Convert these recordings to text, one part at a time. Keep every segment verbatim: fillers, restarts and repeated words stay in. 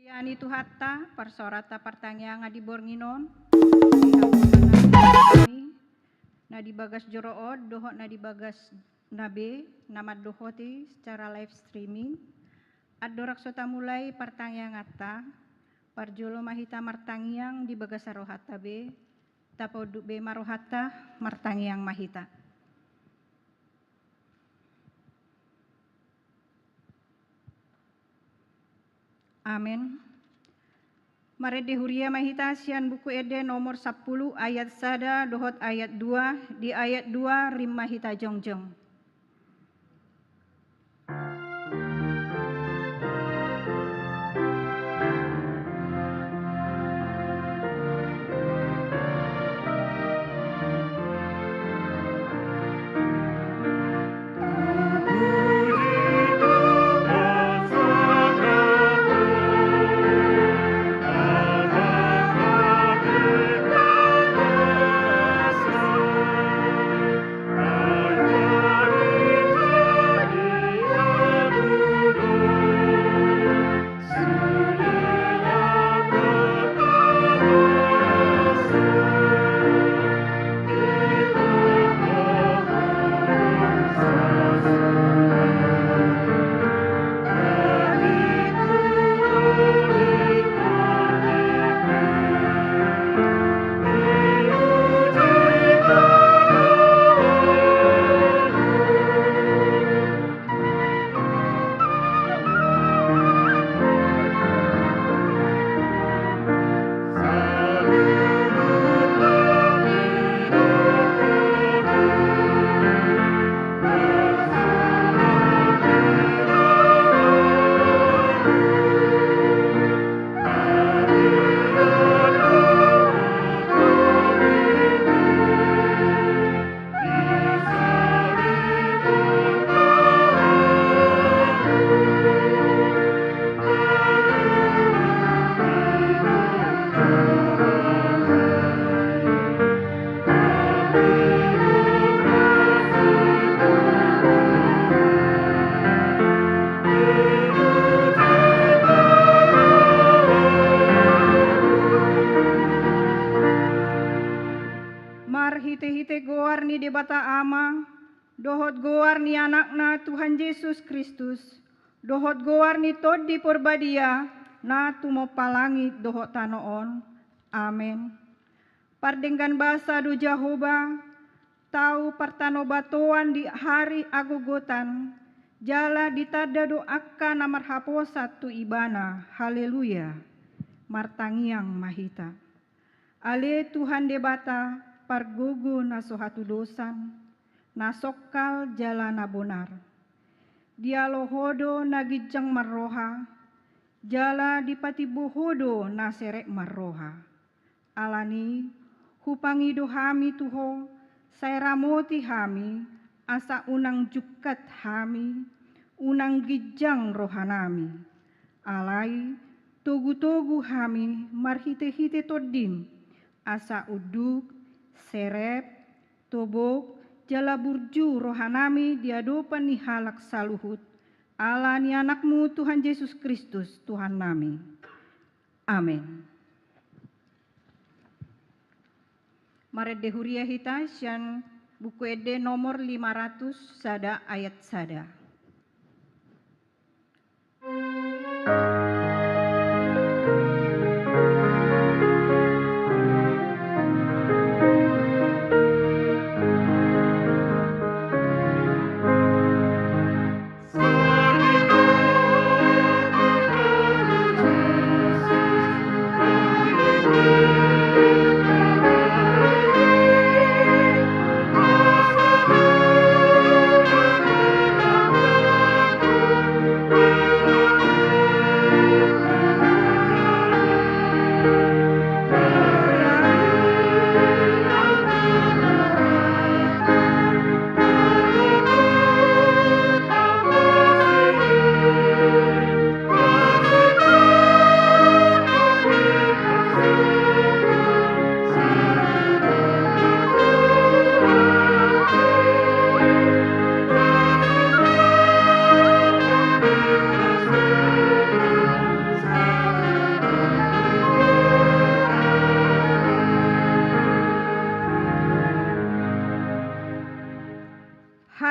Ia ni Tuhanta, parsaoranta partangiangan di borngin on, na di bagas joro on dohot na di bagas na be na mandohoti secara live streaming. Andorang so tamulai partangianganta, parjolo ma hita martangiang di bagasan rohanta be, tapaunduk be ma rohanta, martangiang ma hita. Amen. Marende huria ma hita sian Buku Ende nomor sampulu ayat sada dohot ayat dua, di ayat dua rim ma hita jongjong. Marhitehite goar ni Debata Ama, dohot goar ni Anakna Tuhan Jesus Kristus, dohot goar ni Tondi Porbadia, na tumompa langit dohot tano on. Amen. Pardenggan basa do Jahowa, tau partanobatoan di ari hagogotan, jala ditanda do angka na marhaposan tu Ibana. Haleluya. Martangiang ma hita. Ale Tuhan Debata, pargogo na so hatudosan, na songkal jala na bonar. Dialo Ho do na ginjang marroha, jala dipatimbo Ho do na serep marroha. Alani, hupangido hami tu Ho, sai ramoti hami, asa unang jungkat hami, unang ginjang rohanami. Alai, togutogu hami marhitehite Tondim, asa unduk, serep, tobok, jala burju rohanami di adopan ni halak saluhut, ala ni Anakmu Tuhan Jesus Kristus, Tuhannami. Amen. Marende huria hita sian Buku Ende nomor lima ratus sada ayat sada.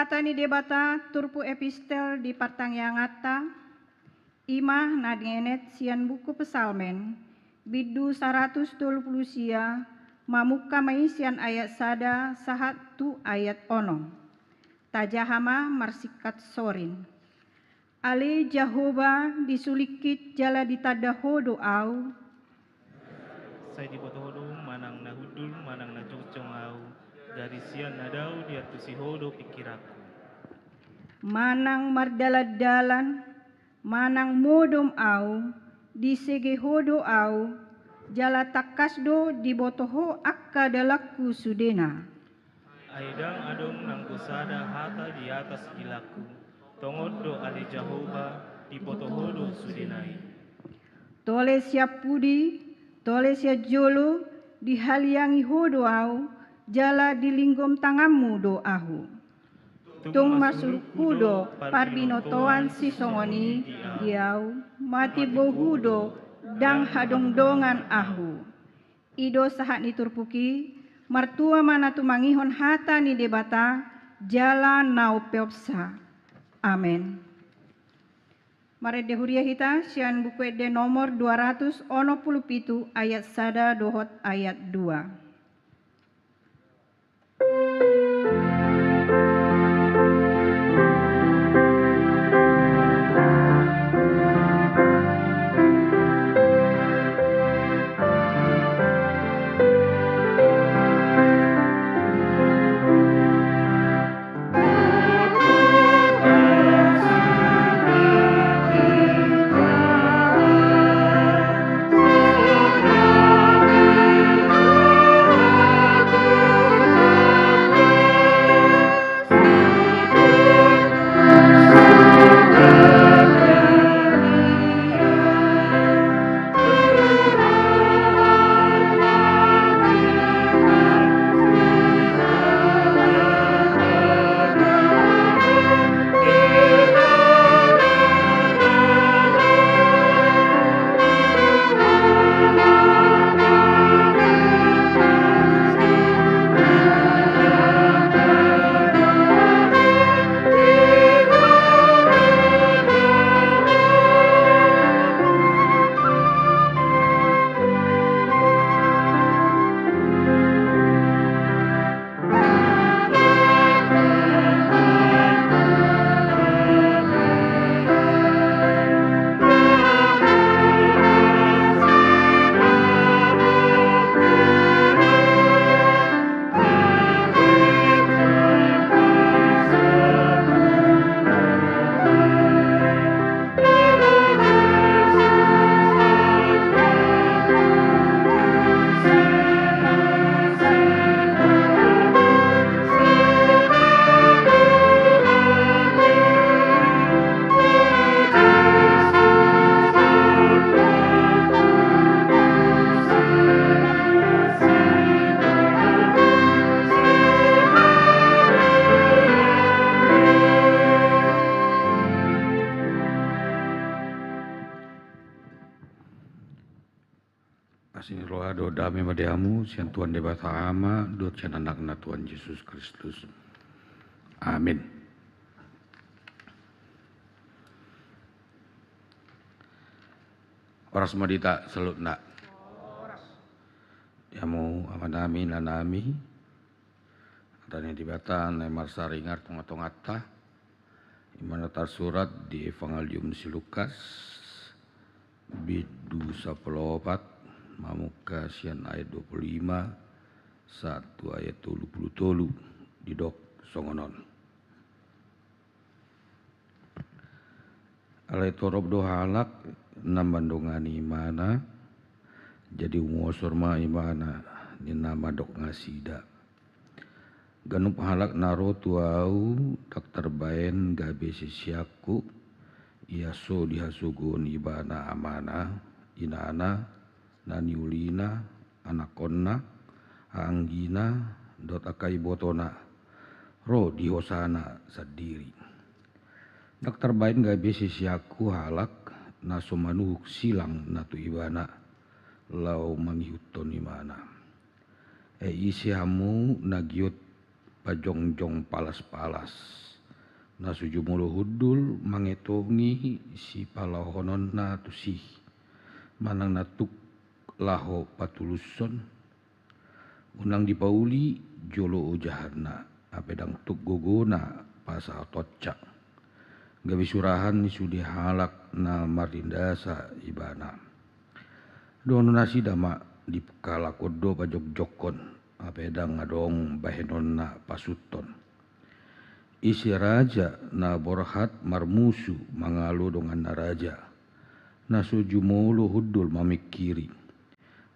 Hata ni Debata turpuk epistel di partangianganta, i ma na dienet sian buku Psalmen, bindu saratus tolu pulu sia, mamungka ma i sian ayat sada sahat tu ayat onom. Tajaha ma marsingkat sorin. Ale Jahowa, disulingkit jala ditanda Ho do ahu. Sai diboto Ho do manang na hundul manang na jongjong ahu, gari sian na dao diantusi Ho do pingkiranku. Manang mardalan-dalan, manang modom ahu, disege Ho do ahu, jala tangkas do diboto Ho angka dalanku sudena. Ai ndang adong nanggo sada hata di atas gilangku, tongon do ale Jahowa, diboto Ho do sudena i. Tole sian pudi, tole sian jolo, dihaliangi Ho do ahu, jala dilinggom tanganmu do ahu. Tung masuruk Hu do parbinotoan sisongon i di ahu, matimbo Hu do ndang hadongdongan ahu. I do sahat ni turpuk i. Martua ma na tumangihon hata ni Debata jala na umpeopsa. Amen. Marende huria hita sian Buku Ende nomor dua ratus onom pulu pitu ayat sada dohot ayat dua. Asi ni roha dohot dame ma di hamu sian Tuhan Debata Ama dohot sian Anakna Tuhan Jesus Kristus. Amin. Horas ma di hita saluhutna. Di hamu amanami, inanami, hata ni Debata na marsaringar tongatonganta, i ma na tarsurat di Evangelium si Lukas, bindu sampulu opat, mamungka sian ayat dua pulu lima sahat tu ayat tolu pulu tolu, didok songon on. Alai torop do halak na mandongani ibana, jadi umosor ma ibana, ninna ma dok nasida: Ganup halak na ro tu ahu ndang tarbaen gabe siseanku, ia so dihasogohon ibana amana, inana, na niulina, anakkonna, aanggina, dohot angka ibotona, ro di hosana sandiri. Ndang tarbaen gabe siseanku halak na so manuhuk silang na tu ibana, laho mangihuthon ibana. Ai ise hamu na giot pajongjong palaspalas, Na so jumolo hundul mangetongi sipalaohononna tusi, manang na tuk laho patulushon, unang dipauli jolo ojahanna, hape ndang tuk gogona pasahatonsa. Gabe surahan ni sude halak na marindasa ibana. Dohonon nasida ma, dipungkalakhon do pajongjongkon, hape ndang adong bahenonna pasuthon. Ise raja na borhat marmusu mangalo donganna raja, na so jumolo hundul mamingkiri,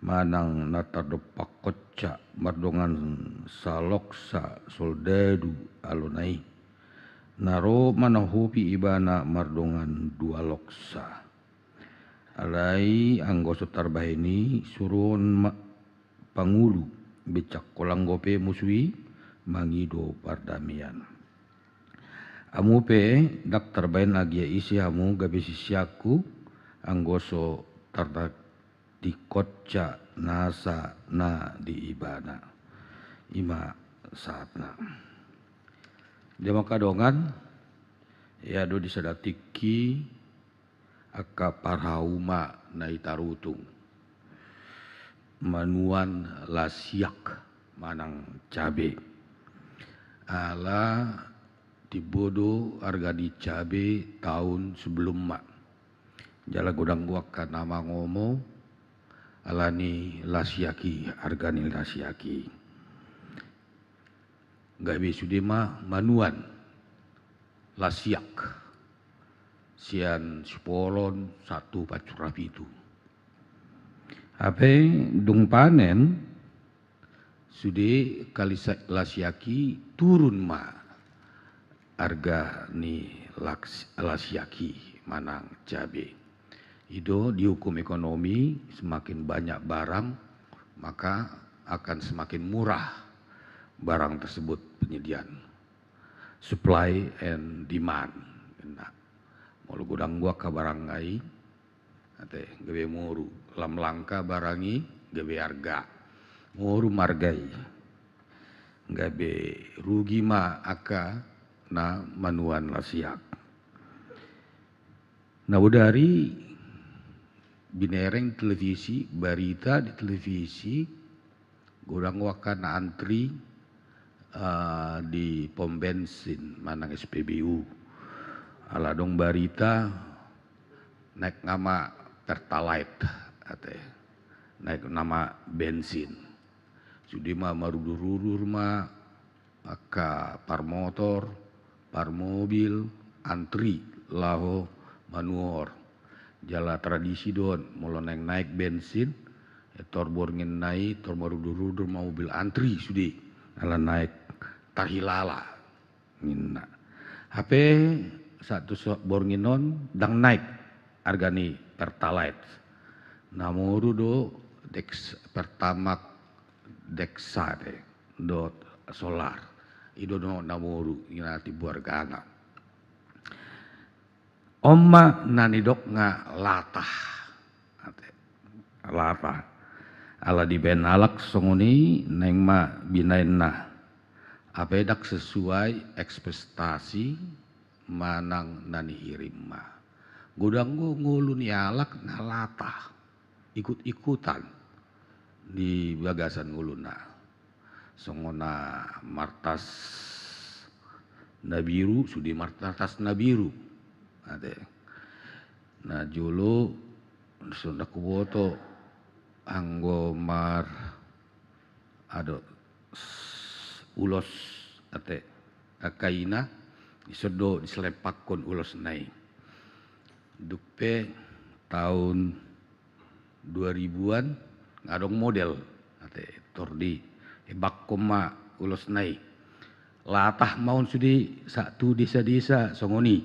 manang na tardompakhonsa mardongan saloksa soldadu alona i, na ro manahopi ibana mardongan dua loksa. Alai anggo so tarbahen i, suruon ma pangulu, binsak holan anggo pe musu i mangido pardameian. Hamu pe ndang tarbahen agia ise hamu gabe siseanku, anggo so tartandinghonsa nasa na di ibana. I ma sahatna. Dia ma angka dongan, ia do di sada tingki angka parhauma na i tarutung, manuan lasiak manang cabe. Ala timbo do arga ni cabe taon sebelumna. Jala godang do angka na mangomo ala ni lasiak i, arga ni lasiak i. Gabe sude ma manuan lasiak sian Sipolon sahat tu Pansur Rapitu. Hape dung panen sude angka lasiak i, turun ma arga ni lasiak i manang cabe. I do di hukum ekonomi, semakin banyak barang, maka akan semakin murah barang tersebut penyediaan. Supply and demand. Nah, molo godang do angka barang i, ate, gabe moru. Lam langka barang i, gabe arga. Moru ma arga i. Gabe rugi ma angka na manuan lasiak. Na bodari binereng televisi, barita di televisi, godang do angka na antri, eh, di pom bensin manang S P B U. Ala adong barita naek nama Pertalite, ate. Naek nama bensin. Sude ma marudur-udur ma angka parmotor, parmobil, antri laho manuhor. Jala tradisi do on, molo naeng naek bensin, eh, tor borngin na i, tor marudur-udur ma mobil antri sude. Ala naek tarhilala. Ninna. Hape sahat tu borngin on ndang naek arga ni Pertalite. Na moru do Dex, Pertamax Dexa dohot Solar. I do na moru, ninna, timbo argana. On ma na nidokna latah. Ate. Latah. Ala dibaen halak songon i, naeng ma binaenna. Hape ndang sesuai ekspektasi manang na nihirimna. Godang do ngolu ni halak na latah, ikut-ikutan di bagasan ngoluna. Songon na martas na biru, sude martas na biru. Ate. Na jolo, songon na huboto, anggo mar, ado, s-, ulos, ate, angka ina, dison do diselempakhon ulosna i. Dung pe taon dua ribuan, nga adong model. Ate, tor dibaen ma ulosna i. Latah ma on sude sahat tu desa-desa songon i.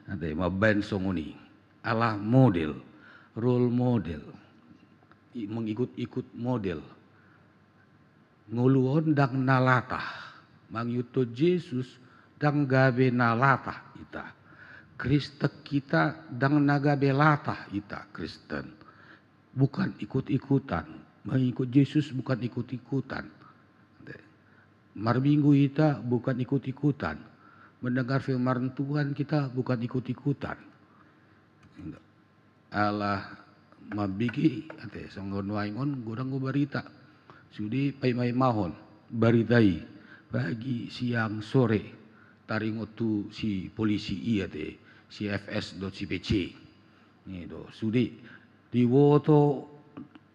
Ate, mambaen songon i. Ala model, role model. I, mengikut-ikut model. Ngolu on ndang na latah. Mangihuthon Jesus ndang gabe na latah hita. Kristen hita ndang na gabe latah hita Kristen. Bukan ikut-ikutan. Mengikut Jesus bukan ikut-ikutan. Marminggu hita bukan ikut-ikutan. Mendengar firman Tuhan kita bukan ikut-ikutan. Ala mambege, ate, songon nuaeng on godang do barita. Sude paimaimahon barita i pagi, siang, sore, taringot tu si polisi i, ate, si F S dohot si P C. I do, sude diboto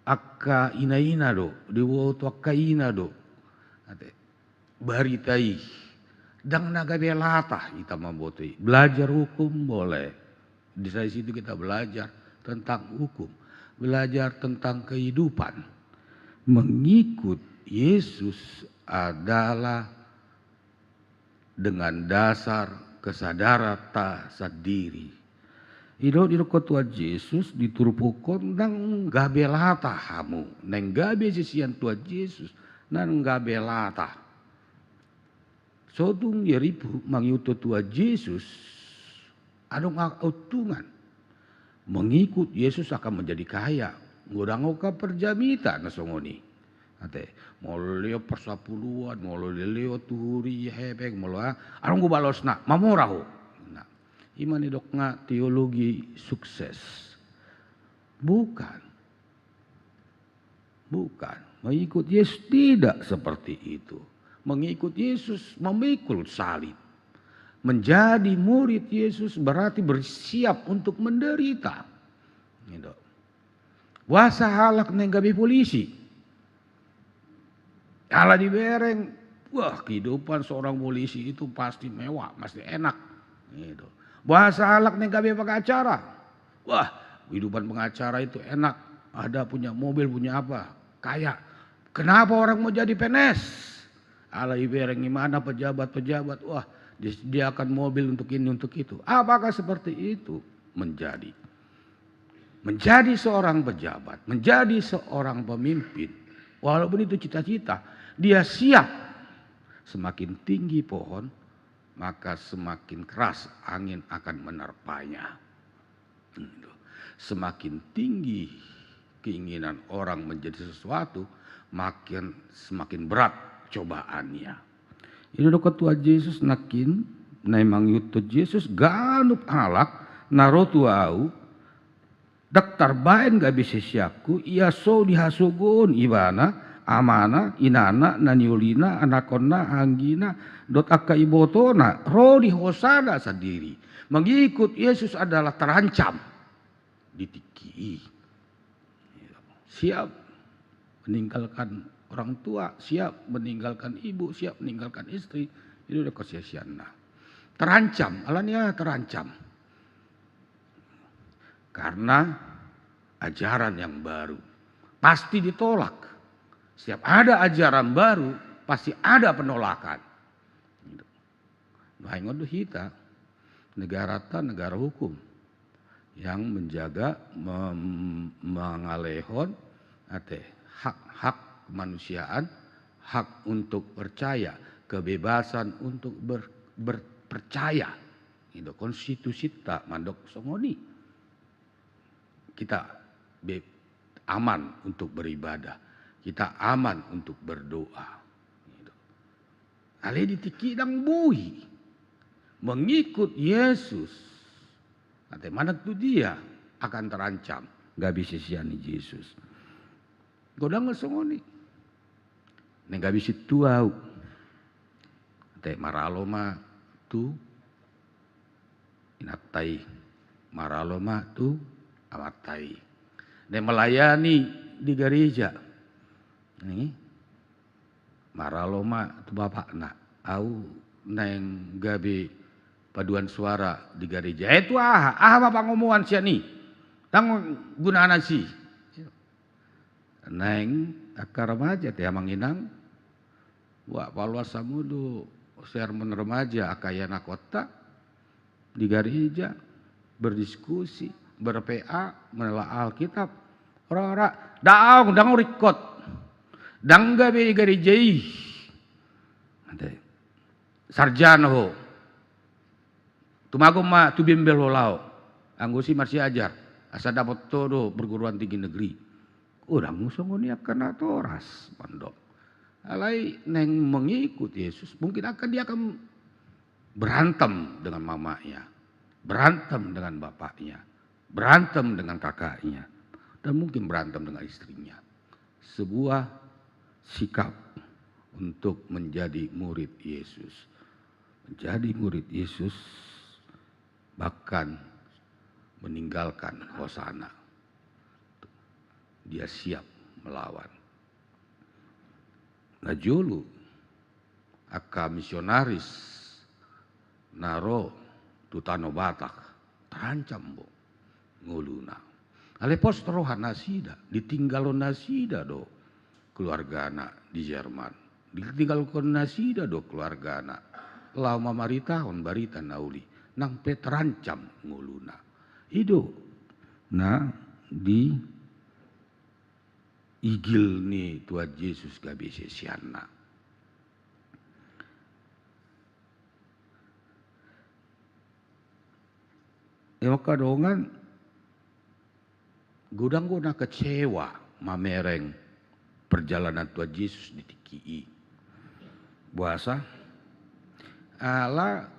angka inaina do, diboto angka ina do, ate, barita i. Ndang na gabe latah hita mamboto i. Belajar hukum boleh. Di situ kita belajar tentang hukum, belajar tentang kehidupan. Mengikut Yesus adalah dengan dasar kesadaran ta sandiri. I do, didok Tuhan Jesus, diturpukon, ndang gabe latah hamu. Naeng gabe sisean Tuhan Jesus, ndang gabe latah. So tung ia ripu mangihuthon Tuhan Jesus, adong a-, keuntungan. Mengikut Yesus akan menjadi kaya. Godang angka parjamita na songon i. Ate, molo lewat parsapuluan, molo lewat tu huria hepeng, molo a-, adong do balosna, mamora ho. Nah, i ma nidokna teologi sukses. Bukan. Bukan. Mengikut Yesus tidak seperti itu. Mengikut Yesus memikul salib. Menjadi murid Yesus berarti bersiap untuk menderita. Gitu. Boasa halak naeng gabe polisi? Ala dibereng, wah, kehidupan seorang polisi itu pasti mewah, pasti enak. Gitu. Boasa halak naeng gabe pengacara? Wah, kehidupan pengacara itu enak. Ada punya mobil, punya apa? Kaya. Kenapa orang mau jadi P N S? Ala dibereng imana pejabat-pejabat, wah, disediakan mobil untuk ini, untuk itu. Apakah seperti itu menjadi? Menjadi seorang pejabat, menjadi seorang pemimpin, walaupun itu cita-cita, dia siap. Semakin tinggi pohon, maka semakin keras angin akan menerpanya. Semakin tinggi keinginan orang menjadi sesuatu, makin, semakin berat cobaannya. I do didok Tuhan Jesus nangkin, naeng mangihuthon Jesus, ganup halak na ro tu Ahu, ndang tarbaen gabe siseanku, ia so dihasogohon ibana amana, inana, na niolina, anakkonna, anggina, dohot angka ibotona, ro di hosana sandiri. Mengikut Yesus adalah terancam di tingki i. Siap meninggalkan orang tua, siap meninggalkan ibu, siap meninggalkan istri. I do didok siseanna. Terancam, alani aha terancam? Karena ajaran yang baru pasti ditolak. Setiap ada ajaran baru, pasti ada penolakan. Nuaeng on do hita, negaranta negara hukum yang menjaga, mem-, mangalehon, ate, hak-hak kemanusiaan, hak untuk percaya, kebebasan untuk ber-, berpercaya. I do konstitusinta mandok songon i. Kita be-, aman untuk beribadah, kita aman untuk berdoa. Gitu. Alai di tingki i ndang boi. Mengikut Yesus, ate, manang tu dia, akan terancam gabe sisean ni Jesus. Godang ma songon i. Naeng gabe sintua ahu. Ate, maralo ma tu inanta i, maralo ma tu amanta i. Naeng melayani di gareja. Ni, maralo ma tu bapakna. Ahu naeng gabe paduan suara di gareja. Eh, tu aha? Aha ma pangomoan sian i? Ndang gunana si. Naeng angka remaja, ate, amang inang, wah, paloas hamu do sermon remaja, angka ianakhonta di gareja, berdiskusi, ber-P A, menelaah Alkitab. Ora, ora, daong, ndang ringkot. Ndang gabe di gareja i, ate, sarjana ho. Tumagon ma tu bimbel ho laho. Anggo si marsiajar, asa dapot ho do perguruan tinggi negeri. Godang songon i angka natoras, mandok. Alai naeng mengikut Yesus, mungkin angka dia akan berantem dengan mamanya, berantem dengan bapaknya, berantem dengan kakaknya, dan mungkin berantem dengan istrinya. Sebuah sikap untuk menjadi murid Yesus. Menjadi murid Yesus, bahkan meninggalkan hosana. Dia siap melawan. Najolo angka misionaris na ro tu tano Batak tarancam bo ngoluna. Alai pos roha nasida, ditinggalhon nasida do keluargana di Jerman. Ditinggalhon nasida do keluargana laho mamaritahon barita na uli, nang pe tarancam ngoluna. I do na diigil ni Tuhan Jesus gabe siseanna. Emang angka dongan, godang do na kecewa mamereng perjalanan Tuhan Jesus di tingki i. Boasa? Ala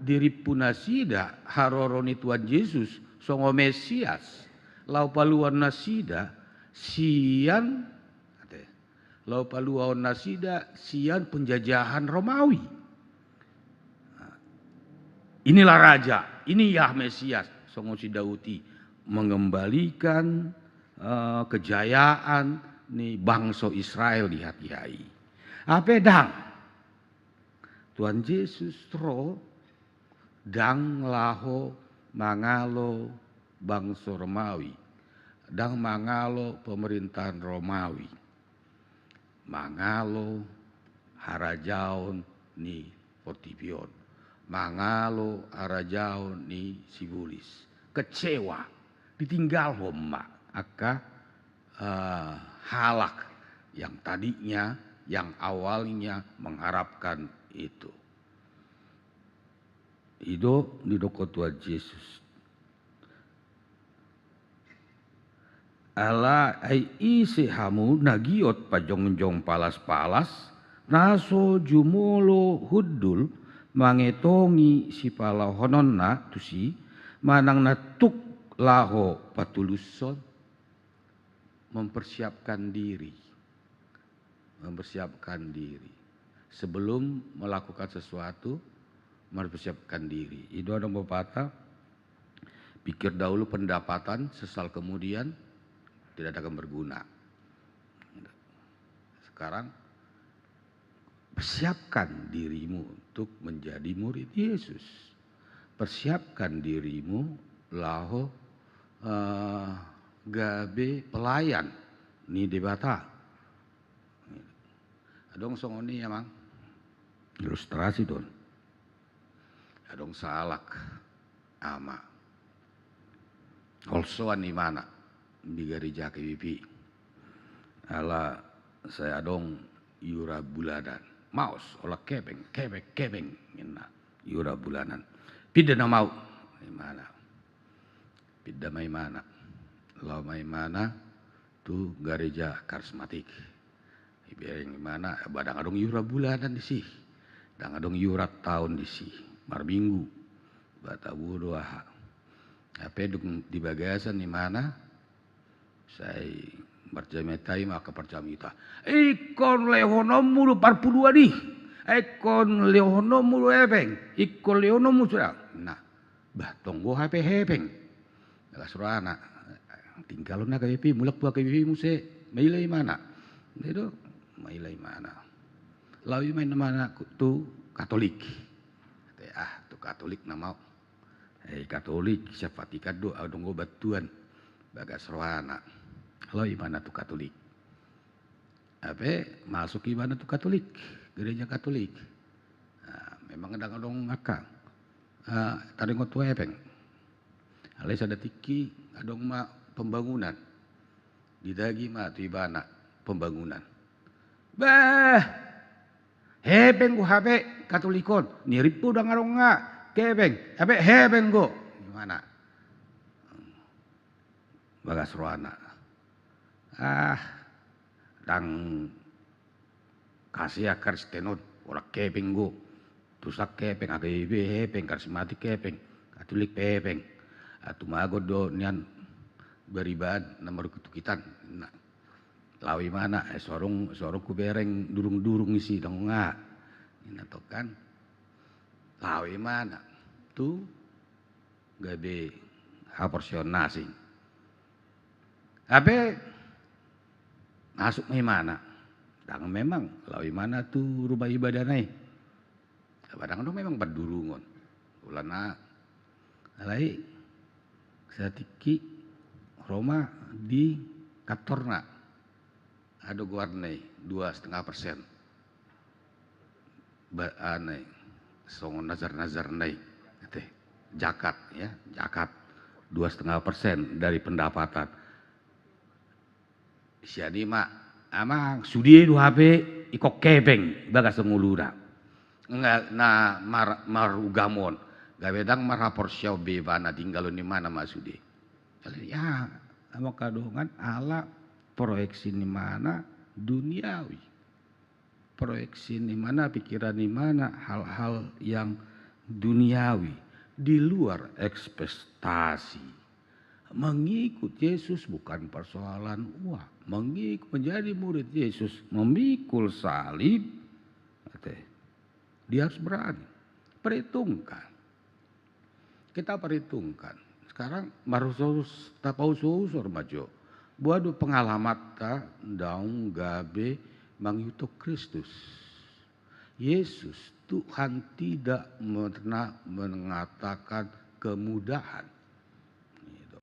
dirimpu nasida haroro ni Tuhan Jesus songon Mesias, laho paluahon nasida sian, ate, laho paluahon nasida sian penjajahan Romawi. Inilah raja, ini Yah Mesias, songon si Daud i, mengembalikan, eh, kejayaan ni bangso Israel di hatiha i. Hape ndang. Tuhan Jesus ro ndang laho mangalo bangso Romawi, ndang mangalo pemerintahan Romawi. Mangalo harajaon ni portibi on, mangalo harajaon ni sibolis. Kecewa, ditinggalhon ma angka, eh, halak yang tadinya, yang awalnya mengharapkan itu. I do didok Tuhan Jesus. Alai ise hamu na giot pajongjong palas-palas, na so jumolo hundul mangetongi sipalaohononna tusi, manang na tuk laho patulushon? Mempersiapkan diri. Mempersiapkan diri. Sebelum melakukan sesuatu, mempersiapkan diri. I do adong pepatah, pikir dahulu pendapatan, sesal kemudian, tidak akan berguna. Sekarang, persiapkan dirimu untuk menjadi murid Yesus. Persiapkan dirimu laho, eh, gabe pelayan ni Debata. Adong songon i, Amang. Ilustrasi do on. Adong sahalak ama. Holsoan imana di gareja K P P. Ala sai adong iura bulanan. Maos, holan hepeng, hepeng, hepeng, ninna. Iura bulanan. Pinda nama au, imana. Pinda ma imana. Laho ma imana tu gareja karismatik. Dibereng imana, ba ndang adong iura bulanan disi. Ndang adong iura taon disi. Marminggu. Ba tabo do aha. Hape dung di bagasan imana, sai marjamita i ma angka parjamita. Ingkon lehononmu do parpuluan i. Ingkon lehononmu do hepeng. Ingkon lehononmu suda. Nah, bah, tong do hape hepeng. Bagas rohana. Tinggalhon na K P P, mulak tu K P P muse. Maila imana. Dia do, maila imana. Laho ma imana tu Katolik. Ate, ah, tu Katolik nama au. Eh, Katolik, siap Vatikan do, adong do bantuan. Bagas rohana. Laho imana tu Katolik. Hape masuk imana tu Katolik, gereja Katolik. Nah, memang ndang adong angka, eh, taringot tu hepeng. Alai sada tingki adong ma pembangunan. Ditagi ma tu ibana pembangunan. Bah! Hepeng do hape Katolik on. Nirimpu ndang adong hepeng. Hape hepeng do. Imana? Bagas rohana. Ah, ndang hasea Kristen on, holan hepeng do. Katolik hepeng, K K I P hepeng, karismatik hepeng, Katolik pe hepeng. Tumagon do nian bariba na marhitungkit an. Laho imana, eh, sorong, sorong hubereng durung-durung isi dong nga. Inna tongkan. Laho imana. Tu gabe haporseaon na asing. Hape masuk ma imana. Dang memang, laho imana tu rumah ibadah na i. Padang do memang pandurungon. Ulana alai satingki ro ma di kantorna. Adong goarna i dua setengah persen. Ba, anai, songon nazar-nazar na i. Ate, zakat, ya, zakat. Dua setengah persen dari pendapatan. Sian i ma, amang, sude do hape ingkon hepeng bagas ngoluna. Nga, na mar-, marugamon. Gabe dang marhaporseaon be ibana, tinggalon imana ma sude. Ya, amang, kadongan ala proyeksi ni imana duniawi. Proyeksi ni imana, pikiran ni imana, hal-hal yang duniawi, di luar ekspektasi. Mengikut Yesus bukan persoalan uang. Mengikut, menjadi murid Yesus, memikul salib, ate, dia harus berani. Perhitungkan. Kita perhitungkan. Sekarang marusur, tapausur-usur ma jo. Boha do pengalamanta naung gabe mangihuthon Kristus. Yesus, Tuhan tidak pernah mengatakan kemudahan. Gitu.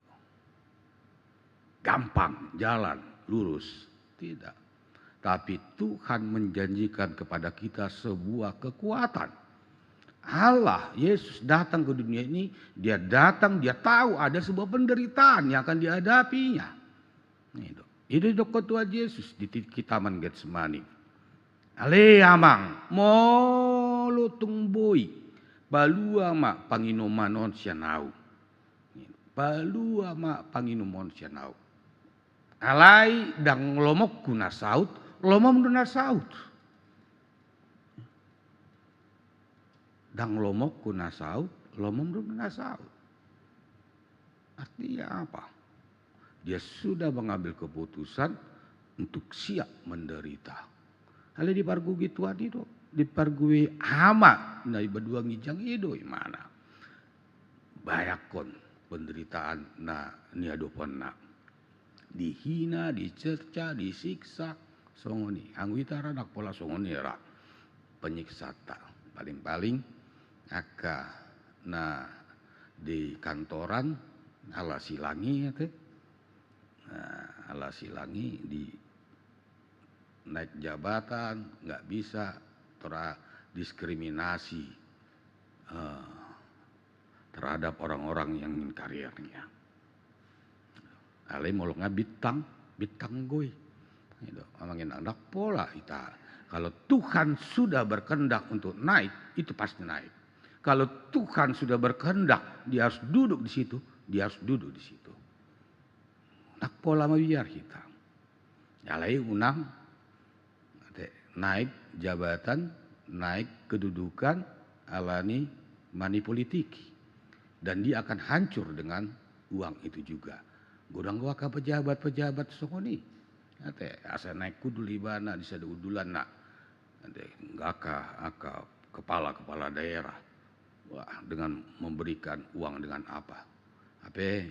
Gampang, jalan, lurus. Tidak. Tapi Tuhan menjanjikan kepada kita sebuah kekuatan. Allah, Yesus datang ke dunia ini, dia datang, dia tahu ada sebuah penderitaan yang akan dihadapinya. Itu. Itu didokkon Tuhan Yesus di ti-, di Taman Getsemani. Ale amang, molo tung boi, palua ma panginuman on sian ahu. Palua ma panginuman on sian ahu. Alai ndang lomoku na saut, lomom do na saut. Ndang lomoku na saut, lomom do na saut. Artinya apa? Dia sudah mengambil keputusan untuk siap menderita. Alai dipargogoi Tuhan i do, dipargogoi Ama na di banua ginjang i do imana. Bayangkon penderitaan na niadoponna. Dihina, dicerca, disiksa, songon i. Anggo hita ra ndang pola songon i ra penyiksanta. Paling-paling angka na di kantoran ala silang i, ate. Nah, ala silang i di naik jabatan, nggak bisa, tora diskriminasi, eh, terhadap orang-orang yang ingin karirnya. Alai molo nga bintang, bintang goi. Gitu. Amang inang, ndang pola hita. Kalau Tuhan sudah berkehendak untuk naik, itu pasti naik. Kalau Tuhan sudah berkehendak, dia harus duduk di situ, dia harus duduk di situ. Ndang pola mabiar hita. Alai unang, ate, naik jabatan, naik kedudukan, alani manipolitiki. Dan dia akan hancur dengan uang itu juga. Godang do angka pejabat-pejabat songon i. Ate, asa naik hundul ibana di sada hundulanna. Ate, angka, angka kepala-kepala daerah. Wah, dengan memberikan uang dengan apa? Hape,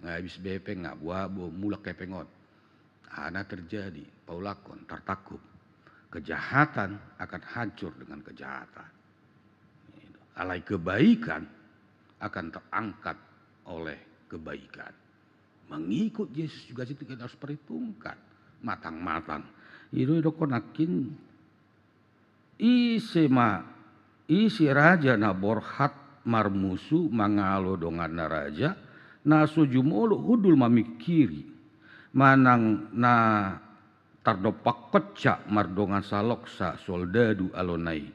nga habis be hepeng, nga boha bo mulak hepeng on. Aha na terjadi, paulakkon, tartangkup. Kejahatan akan hancur dengan kejahatan. Alai kebaikan akan terangkat oleh kebaikan. Mengikut Yesus juga situ kita harus perhitungkan matang-matang. I do didokkon nangkin, ise ma, ise raja na borhat marmusu mangalo donganna raja, na so jumolo hundul mamingkiri, manang na tardompak konca mardongan saloksa soldadu alona i,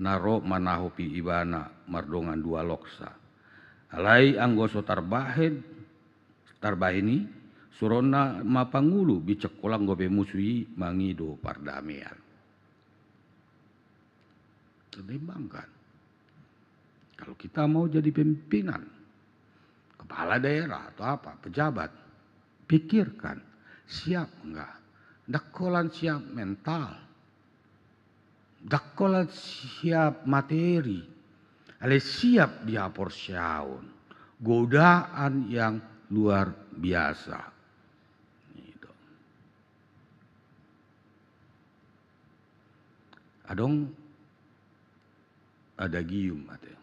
na ro manahopi ibana mardongan dua loksa. Alai anggo so tarbahen, tarbahen i, suronna ma pangulu, binsang holan gabe musu i mangido pardamean. seimbangkan. Kalau kita mau jadi pimpinan, kepala daerah atau apa, pejabat, pikirkan, siap enggak? Ndang holan siap mental, ndang holan siap materi, alai siap di haporseaon. Godaan yang luar biasa. Gitu. Adong adagium ate.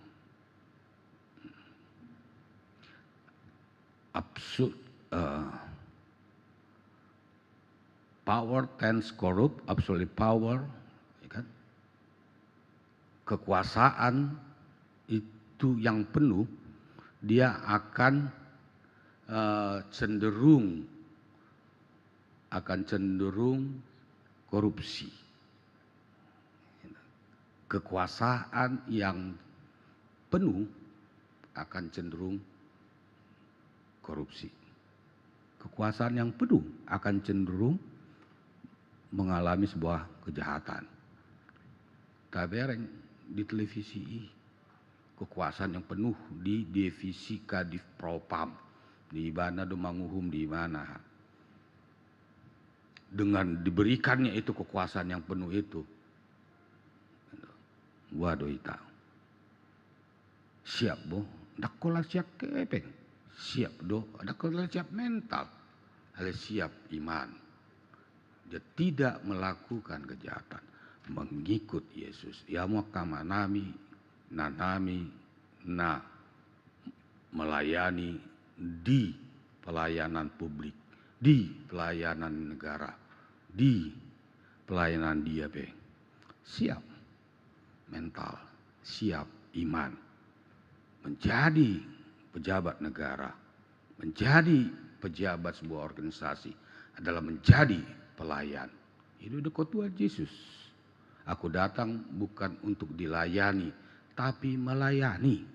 Absu-, eh, power tends corrupt, absolute power, ya kan? Kekuasaan itu yang penuh, dia akan, eh, cenderung, akan cenderung korupsi. Kekuasaan yang penuh akan cenderung korupsi. Kekuasaan yang penuh akan cenderung mengalami sebuah kejahatan. Tabereng di televisi i, kekuasaan yang penuh di divisi Kadif Propam, di ibana do manguhum di ibana. Dengan diberikannya itu kekuasaan yang penuh itu, boha do hita? Siap do? Ndang holan siap hepeng. Siap do, ndang holan siap mental. Alai siap iman. Dia tidak melakukan kejahatan. Mengikut Yesus. Ia hamu angka amanami, inanami, na melayani di pelayanan publik, di pelayanan negara, di pelayanan dia pe. Siap mental, siap iman. Menjadi pejabat negara, menjadi pejabat sebuah organisasi adalah menjadi pelayan. Itu dikatakan Tuhan Yesus. Aku datang bukan untuk dilayani, tapi melayani.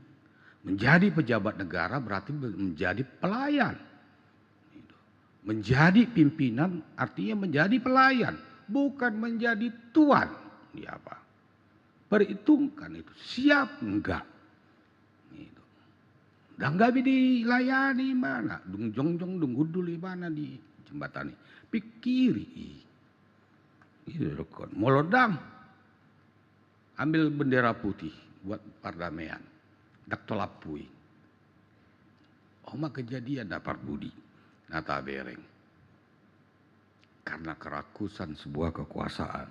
Menjadi pejabat negara berarti menjadi pelayan. Menjadi pimpinan artinya menjadi pelayan, bukan menjadi tuan. Di apa? Perhitungkan itu, siap enggak? Gitu. Ndang gabe dilayani ibana, dung jongjong, dung hundul ibana di jembatan i. Pikiri i. Gitu, dokon. Molo ndang, ambil bendera putih buat pardamaian. Ndang tolap i. Oma kejadian na parbudi. Na tabereng. Karena kerakusan sebuah kekuasaan.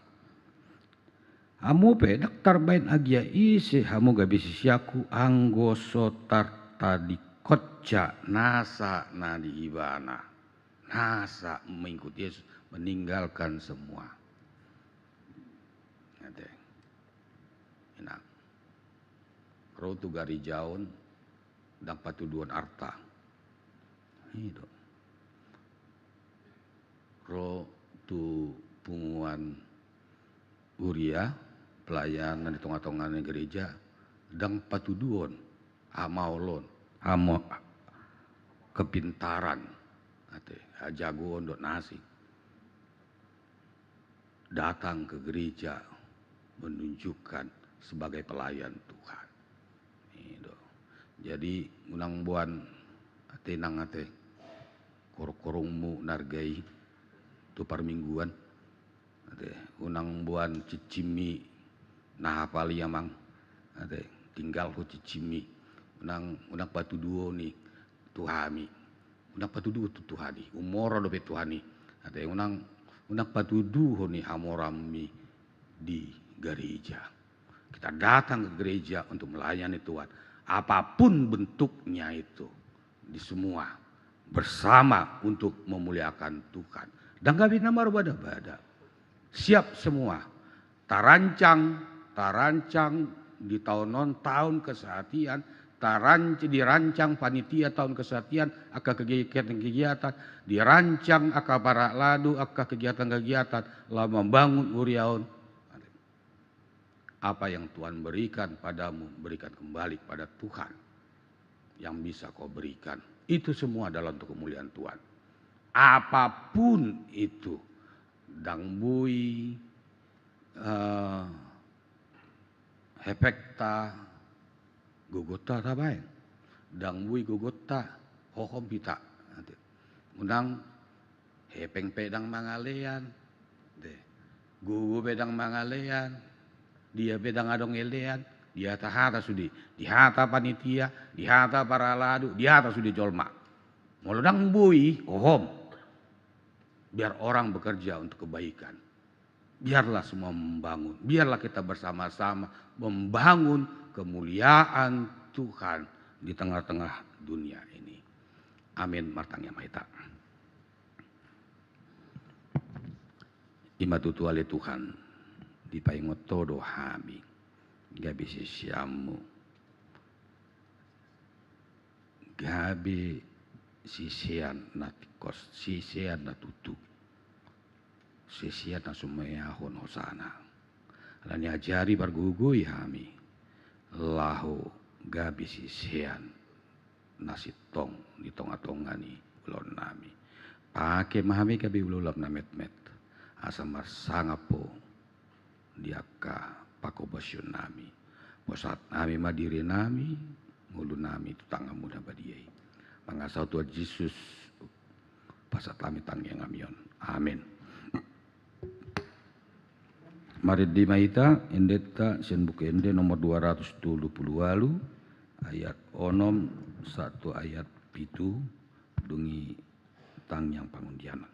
Hamu pe ndang tarbaen agia ise hamu gabe siseanku anggo so tartadingkon nasa na di ibana. Nasa mengikut Yesus, meninggalkan semua. Ate. Enak. Ro tu gareja on, ndang patuduhon arta. I do. Ro tu punguan huria, pelayan na di tonga-tonga ni gareja, ndang patuduhon hamaolon, hamo-, kepintaran, ate, hajagoon dohot na asing. Datang ke gereja menunjukkan sebagai pelayan Tuhan. I do. Jadi, unang boan ate, nang ate, korong-korongmu na arga i tu parmingguan. Ate, unang boan cicimmi na hapal i, amang. Ate, tinggal ho cicimmi. Unang, unang patuduhon i tu hami. Unang patuduhon tu Tuhan i, umoro dope Tuhan i. Ate, unang, unang patuduhon i hamoraonmi di gareja. Kita datang ke gereja untuk melayani Tuhan. Apapun bentuknya itu, di semua, bersama untuk memuliakan Tuhan. Ndang gabe na marbada-bada. Siap semua. Tarancang, tarancang di taon on, taon kesehatian, taranc-, dirancang panitia taon kesehatian, angka kegiatan-kegiatan, dirancang angka parhalado, angka kegiatan-kegiatan, laho mambangun huria on. Apa yang Tuhan berikan padamu, berikan kembali kepada Tuhan. Yang bisa kau berikan, itu semua adalah untuk kemuliaan Tuhan. Apapun itu, ndang boi, eh, Hepengta, gogonta tabaen. Ndang boi gogonta, hohom hita. Unang hepeng pe ndang mangalean, gogo pe ndang mangalean, dia pe ndang adong elean, dihata-hata sude, dihata panitia, dihata parhalado, dihata sude jolma. Molo ndang boi, hohom. Biar orang bekerja untuk kebaikan. Biarlah semua membangun. Biarlah kita bersama-sama membangun kemuliaan Tuhan di tengah-tengah dunia ini. Amin. Martangiang ma hita. I ma tutu ale Tuhan, dipaingot Ho do hami gabe siseanMu, gabe sisean na tingkos, sisean na tutu, sisean na sumeakhon hosana. Alani i ajari, pargogoi hami laho gabe sisean na sintong di tonga-tonga ni ulaonnami. Pake ma hami gabe ulaonam na metmet, asa marsangap Ho di angka panghobasionami. Pasahat hami ma dirinami, ngolunami tu tanganMu na badia i. Mangasa Ho Tuhan Jesus, pasahat hami tangiangami on. Amin. Marende ma hita endenta sian Buku Ende nomor dua ratus tolu pulu ualu, ayat onom sahat tu ayat pitu, dung i tangiang pangundianan.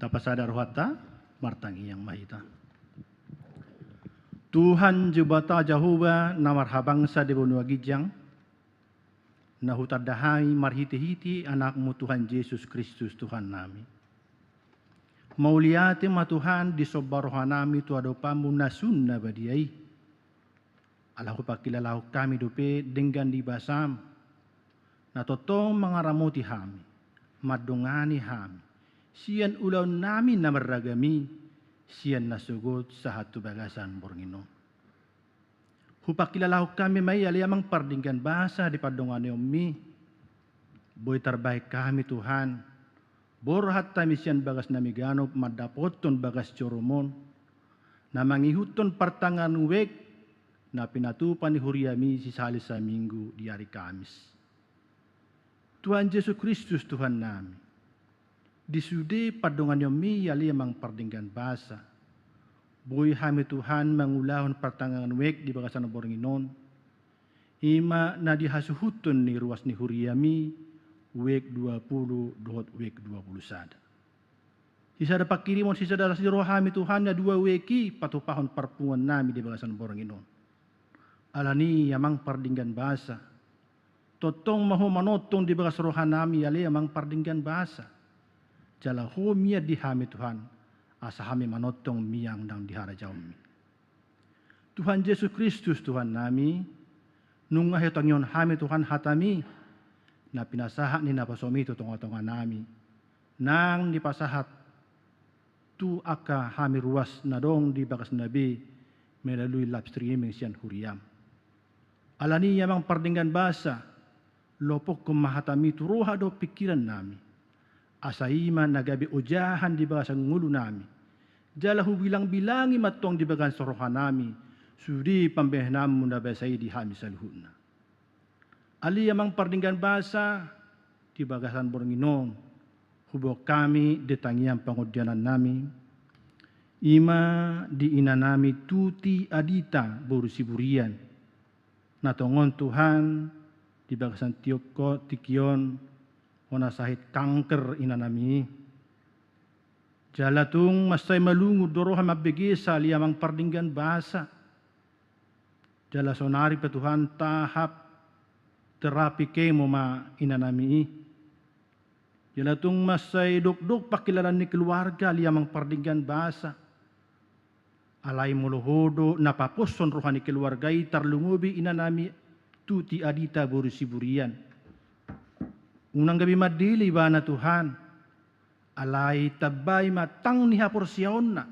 Tapasada rohanta, martangiang ma hita. Tuhan Debata Jahowa na marhabangsa di banua ginjang, na hutanda hami marhitehite AnakMu Tuhan Jesus Kristus Tuhannami. Mauliate ma Tuhan disomba rohanami tu adopanMu na sun na badia i. Ala hupangkilalahon hami dope denggan ni basaM, na tongtong mangaramoti hami, mandongani hami, sian ulaonnami na marragam i, sian nasogot sahat tu bagasan borngin on. Hupangkilalahon hami ma i ale Amang pardenggan basa di pandonganionmi. Boi tarbahen hami Tuhan, borhat hami sian bagasnami ganup mandapothon bagas joroMon, na mangihuthon partangiangan uek, na pinatupa ni huriaMi sisahali saminggu di ari Kamis. Tuhan Jesus Kristus Tuhannami, di sude pandonganionmi ale Amang pardenggan basa, boi hami Tuhan mangulahon partangiangan uek di bagasan borngin on, i ma na di hasuhuton ni ruas ni huriaMi, uek dua pulu dohot uek dua pulu sada. Sisada pangkirimon sisada las ni roha hami Tuhan na dua uek i patupahon parpunguannami di bagasan borngin on. Alani i Amang pardenggan basa, tongtong ma Ho manongtong di bagas rohanami ale Amang pardenggan basa. Jala Ho mian di hami Tuhan, asa hami manongtong mian nang di harajaonMi. Tuhan Jesus Kristus Tuhannami, nunga hutangihon hami Tuhan hataMi, na pinasahat ni naposoMi tu tongatonganami, naeng dipasahat tu angka hami ruas na adong di bagasna be, melalui live streaming sian huriam. Alani i amang pardenggan basa, lopokkon ma hatami tu roha dohot pingkiran nami. Asa i ma na gabe ojahan di bagasan ngolu nami. Jala hubilang-bilangi ma tong di bagasan roha nami, sude pambahenanmu na basa i di hami saluhutna. Ale amang pardenggan basa, di bagasan borngin on, huboan hami di tangiang pangondianan nami, i ma di ina nami Tuti Adita boru Siburian. Na tongon Tuhan, di bagasan tiok-, tingki on, hona sahit kanker ina nami i. Jala tung mansai malungun do roha mambegesa ale amang pardenggan basa. Jala sonari pe Tuhan tahap terapi kemo ma ina nami i. Jala tung mansai dokdok pangkilalaan ni keluarga ale amang pardenggan basa. Alai molo ho do na paposhon roha ni keluarga i tarlumobi ina nami Tuti Adita boru Siburian. Unang gabe mandele ibana Tuhan. Alai tambai ma tang ni haporseaonna.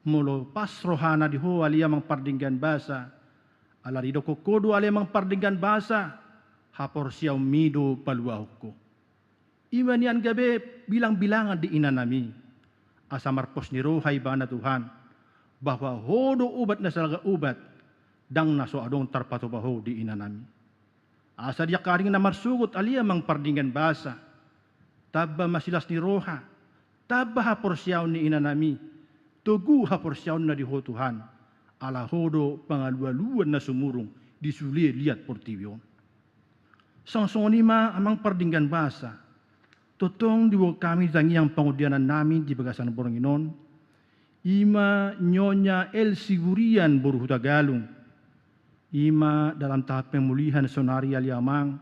Molo pas rohana di ho ale amang pardenggan basa, ala didokkon ho do ale amang pardenggan basa, haporseaonmi do paluahon ho. I ma nian gabe bilang-bilangan di ina nami. Asa marpos ni roha ibana Tuhan, bahwa ho do obat na sajaga obat, ndang na so adong tarpatupa ho di ina nami. Asa di angka ari na marsogot ale amang pardenggan basa, tamba ma silas ni roha, tamba haporseaon ni ina nami, togu haporseaonna di ho Tuhan, ala ho do pangalualuan na sumurung di sule liat portibi on. Songon i ma amang pardenggan basa, tongtong diboan hami di tangiang pangondianan nami di bagasan borngin on, i ma Nyonya El Siburian boru Hutagalung. I ma dalam tahap pemulihan sonari ale amang,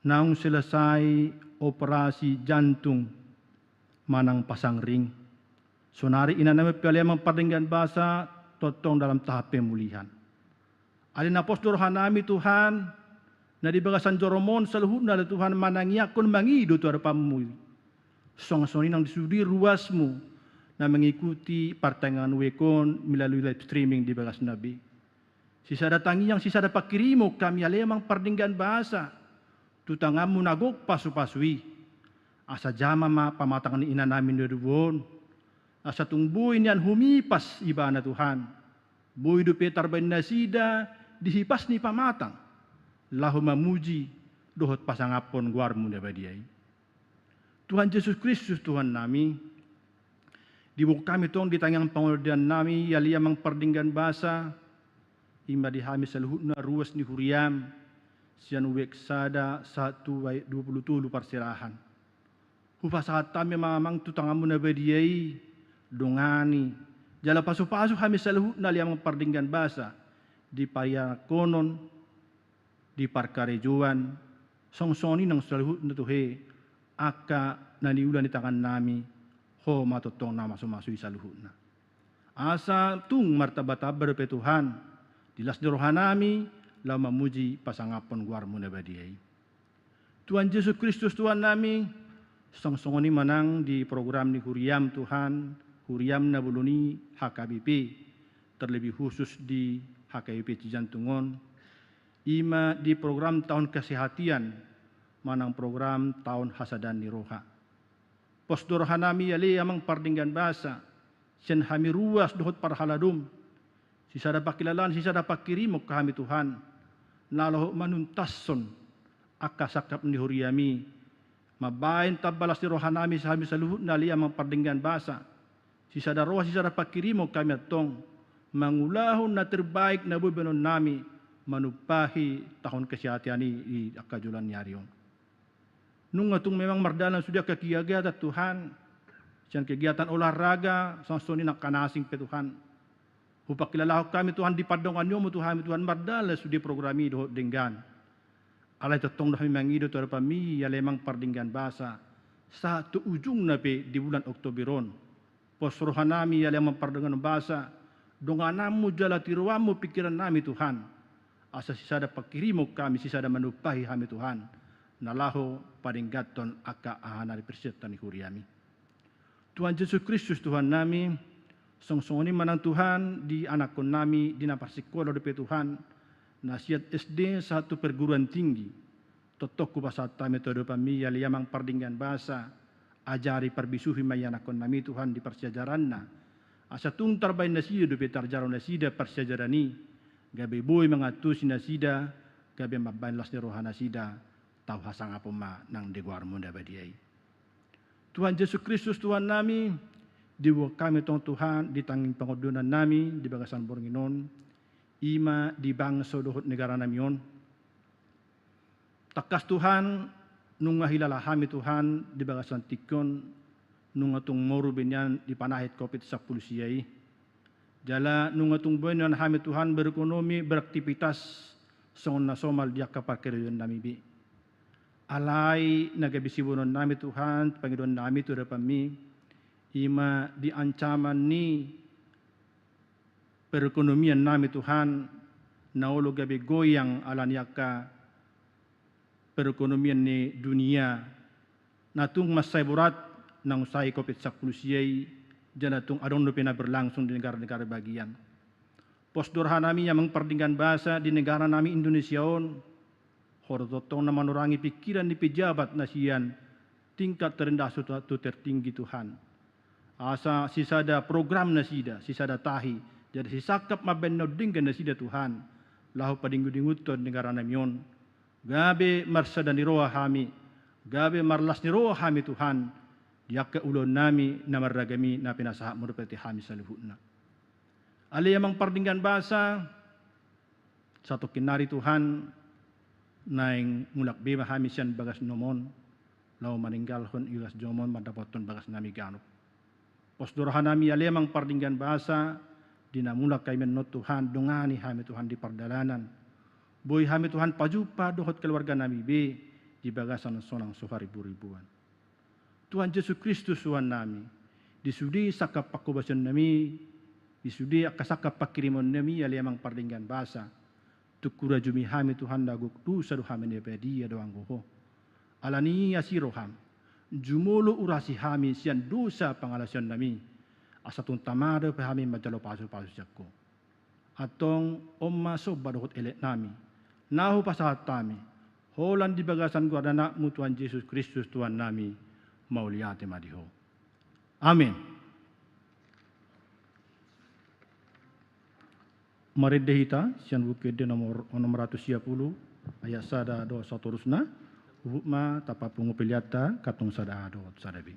naung selesai operasi jantung manang pasang ring. Sonari ina nami pe ale amang pardenggan basa tongtong dalam tahap pemulihan. Ale na pos do roha nami Tuhan, na di bagasan joro on saluhutna ale Tuhan manangiangkon mangido tu adopanmu. Songon i nang di sude ruasmu na mengikuti partangiangan wijk on melalui live streaming di bagasna be. Sisada tangiang, sisada panghirimon hami ale amang pardenggan basa tu tanganmu na gok pasupasu i. Asa jamar ma pamatang ni ina nami na dua on. Asa tung boi nian humipas ibana Tuhan. Boi dope tarbaen nasida di hipas ni pamatang, laho mamuji dohot pasangaphon goarmu na badia i. Tuhan Jesus Kristus Tuhan nami, diboan hami tong di tangiang pangondianan nami ale amang pardenggan basa, i ma di hami saluhutna ruas ni huriam, sian wijk sada sahat tu wijk dua pulu tolu parserahan. Hupasahat hami ma amang tu tanganmu na badia i, dongani, jala pasupasu hami saluhutna ale amang pardenggan basa, di parianakhonon, di parkarejoan, songon i nang saluhutna tu he, angka na niula ni tangan nami, ho ma tongtong na masumasu i saluhutna. Asa tung martambatamba dope Tuhan, di las ni roha nami, laho mamuji pasangaphon goarmu na badia i. Tuhan Jesus Kristus Tuhan nami, songon i ma nang di program ni huriam Tuhan, huriam na bolon i H K B P, terlebih khusus di H K B P Cijantung on, i ma di program taon kesehatan, manang program taon hasadaan ni roha. Pos do roha nami ale amang pardenggan basa, sian hami ruas dohot parhaladom, sisada pangkilalaan, sisada panghirimon hami Tuhan, na laho manuntaskon angka sangkap ni huriam i, mambaen tamba las ni roha nami hami saluhutna ale amang pardenggan basa, sisada roha sisada panghirimon hami antong, mangulahon na terbaik na boi baenon nami, manumpahi taon kesehatan i di angka joloan ni ari on. Nunga tung memang mardalan sude angka kegiatan Tuhan, sian kegiatan olahraga, songon i nang angka na asing pe Tuhan. Hupangkilalahon hami Tuhan di pandonganion-Mu tu hami Tuhan mardalan sude program i dohot denggan. Alai tongtong do hami mangido tu adopanMi ale amang pardenggan basa, sahat tu ujungna pe di bulan Oktober on. Pos roha nami ale amang pardenggan basa, dongananMu jala tiroanMu pingkiran nami Tuhan. Asa sisada panghirimon hami sisada manumpahi hami Tuhan, na laho padengganhon angka aha na dipersingkat ni huriaMi. Tuhan Jesus Kristus Tuhan nami, Songon songon i ma nang Tuhan di anakkonnami di na parsikola dope Tuhan, na sian S D sahat tu perguruan tinggi. Tongtong hupasahat hami tu adopanmi, ale Amang pardenggan basa, ajari parbisuhi ma i anakkonnami Tuhan di parsiajaranna. Asa tung tarbaen nasida dope tarjalo nasida parsiajaran i, gabe boi mangantusi nasida, gabe mambaen las ni roha nasida, tau hasangapon ma nang di goarmu na badia i. Tuhan Jesus Kristus Tuhannami, diboan hami tong Tuhan di tanging pangondonan nami di bagasan borngin on, i ma di bangso dohot negara nami on. Tangkas Tuhan, nunga hilala hami Tuhan di bagasan tingki on, nunga tung moru be nian dipanahit covid sampulu sia i. Jala nunga tung boi nian hami Tuhan berekonomi, beraktivitas songon na somal di angka parkarejoan nami be. Alai na gabe siboanon nami Tuhan, pangidoan nami tu adopanmi, i ma di ancaman ni perekonomian nami Tuhan, na olo gabe goyang ala ni angka perekonomian ni dunia, na tung mansai borat, naung sai covid sampulu sia i, jala tung adong dope na berlangsung di negara-negara bagian. Pos do roha nami Amang pardenggan basa di negara nami Indonesia on, ho do tongtong na manorangi pikiran ni pejabat na sian tingkat terendah tu, tu tertinggi Tuhan. Asa sisada program nasida, sisada tahi, jala sisangkap mambaen na undenggan nasida Tuhan, laho padingu-dinguthon negara nami on. Gabe marsada ni roha hami, gabe marlas ni roha hami Tuhan, di angka ulaon nami na marragam i na pinasahatmu dope tu hami saluhutna. Ale Amang pardenggan basa, satongkin nari Tuhan, naeng mulak be ma hami sian bagas nomu on, laho maninggalhon ibagas jomon mandapothon bagas nami ganup. Pos do roha nami ale Amang pardenggan basa, di na mulak hami annon Tuhan, dongani hami Tuhan di pardalanan. Boi hami Tuhan pajumpa dohot keluarga nami be, di bagasan sonang so haribu-ribuan. Tuhan Jesus Kristus Tuhan nami, di sude sangkap panghobasion nami, di sude angka sangkap panghirimon nami ale Amang pardenggan basa, tung hurajumi hami Tuhan na gok dosa do hami na badia do anggo ho. Ala ni asi roham, jumolo urasi hami sian dosa pangalaosion nami, asa tung tama dope hami manjalo pasu-pasu sian ho. Antong on ma somba dohot elek nami, na hupasahat hami, holan di bagasan goar ni anakmu Tuhan Jesus Kristus Tuhan nami, mauliate ma di ho. Amin. Marende hita sian Buku Ende nomor onom ratus sia pulu, ayat sada dohot satorusna, huhut ma tapapungu peleanta, kantong sada A dohot sada B.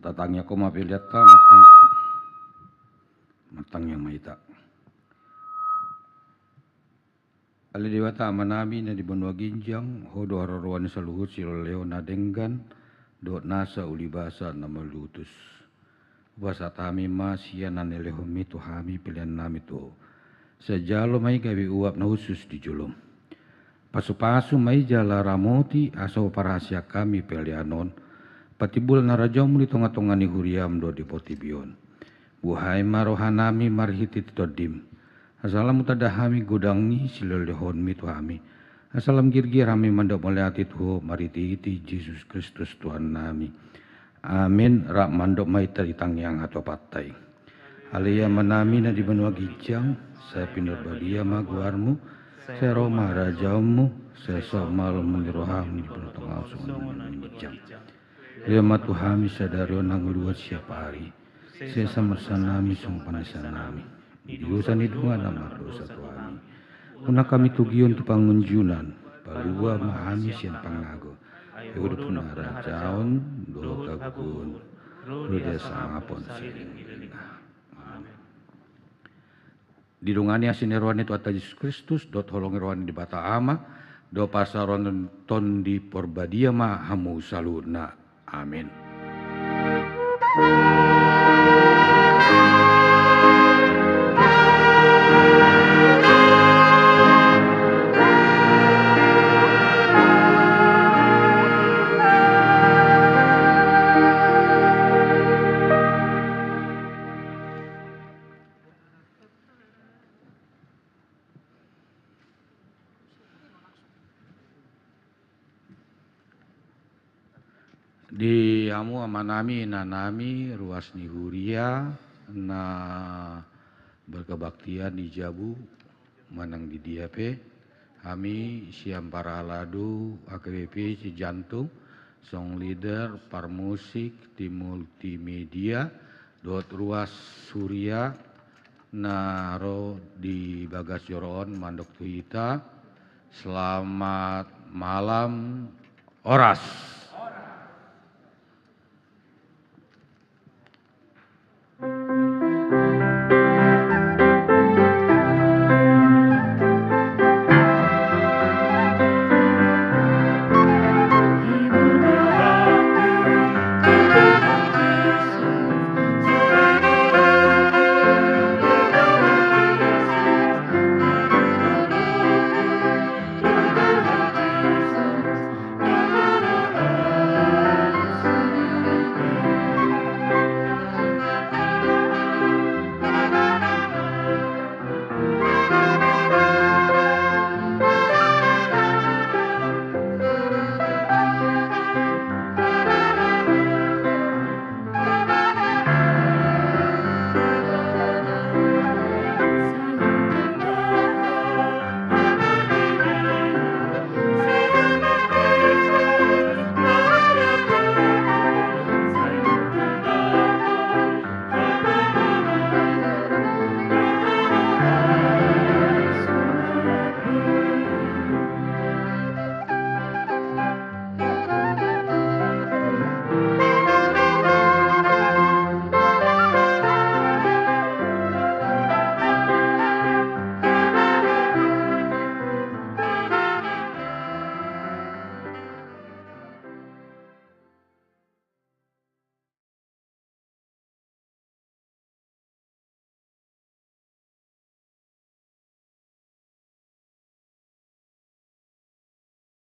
Tatangiangkon ma peleanta, martang-, martangiang ma hita. Ale Debata Amanami na di banua ginjang, Ho do haroroan ni saluhut silehonlehon na denggan dohot nasa ulibasa na malutus. Hupasahat hami ma sian na nilehonmi tu hami peleannami tu Ho. Sai jalo ma i gabe uap na hushus di jolom. Pasupasu ma i jala ramoti asa huparhaseang hami pelean on, patimbul harajaonmu di tongatonga ni huriam dohot di portibi on. Buhai ma rohanami marhitehite Tondim, asa lam hutanda hami godang ni silehonlehonmi tu hami, asa lam girgir hami mandok mauliate tu Ho marhitehite Jesus Kristus Tuhannami. Amin. Rap mandok ma hita di tangiang hatuaanta i. Ale Amanami na di banua ginjang, sai pinarbadia ma goarmu, sai ro ma harajaonmu, sai saut ma lomo ni roham di banua tonga on songon na di banua ginjang. Lehon ma tu hami sadari on hangoluan siapari. Sesa ma dosanami songon panesanami di dosa ni dongan na mardosa tu hami. Unang hami togihon tu pangunjunan, palua ma hami sian pangago. Ai Ho do umhorhon harajaon dohot hagogoon dohot hasangapon saleleng ni lelengna. Amin. Didongani asi ni roha ni Tuhanta Jesus Kristus dohot holong ni roha ni Debata Ama dohot parsaoran ni Tondi Parbadia ma hamu saluhutna. Amin. Di hamu amanami, inanami, ruas ni huria na berkebaktian di jabu manang di dia pe, hami sian parhalado H K B P Cijantung, song leader, parmusik, tim multimedia, dohot ruas huria na ro di bagas joro on mandok tu hita, selamat malam, horas.